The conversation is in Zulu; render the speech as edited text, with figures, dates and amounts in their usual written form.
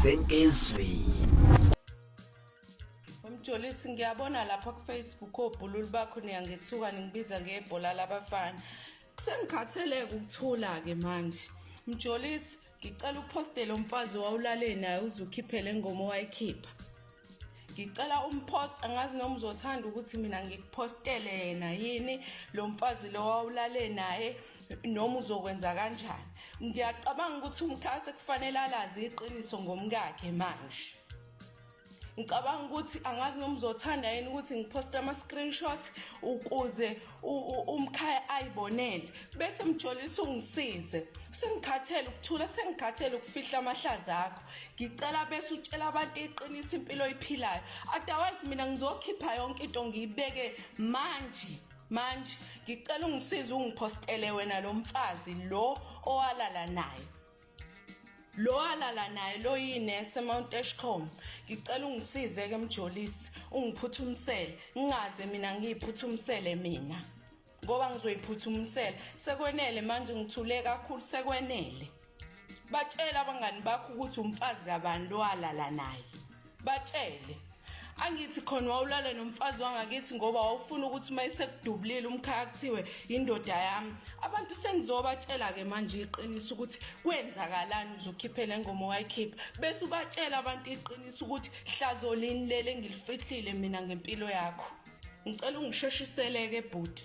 Senkizweni. Umjolisi ngiyabona lapha ku-Facebook obhululu bakho niyangethuka ningibiza ngebhola labafana. Kusengikhatheleke ukuthula-ke manje. Mjolisi ngicela uphostele umfazi owawulale naye uze ukhiphe le ngoma owayikhipha. Ngicela umpost angazi noma uzothanda ukuthi mina ngikuphostele yena yini lo mfazi lo wawulale naye noma uzokwenza kanjani. Ngiyacabanga ukuthi umkhaya sekufanele alazi iqiniso ngomkakhe manje. Ngicabanga ukuthi angazi noma uzothanda yini ukuthi ngiphoste ama-screenshot ukuze umkhaya ayibonele bese mjolisa ungisize. Sengikhathele ukuthula, sengikhathele ukufihla amahlaza akho. Ngicela bese utshela abantu iqiniso impilo oyiphilayo. Otherwise mina ngizokhipha yonke into ngiyibeke manje. Manje ngicela ungisize ungiphostele wena lo mfazi lo owalala naye. Lo alala naye lo yinesi eMount Ashcombe. Ngicela ungisize ke Mjolisi, ungiphuthumisele. Ngingaze mina ngiyiphuthumisele mina. Ngoba ngizoyiphuthumisela. Sekwenele manje ngithule kakhulu sekwenele. Batshele abangani bakho ukuthi umfazi kabani lo alala naye. Batshele. Angithi khona wawulala nomfazi wangakithi ngoba wawufuna ukuthi uma esekudubulile umkhaya kuthiwe indoda yami. Abantu sengizobatshela-ke manje iqiniso ukuthi kwenzakalani uze ukhiphe le ngoma owayikhipha. Bese ubatshela abantu iqiniso ukuthi hlazo lini leli engilifihlile mina ngempilo yakho. Ngicela ungisheshiseleke bhuti.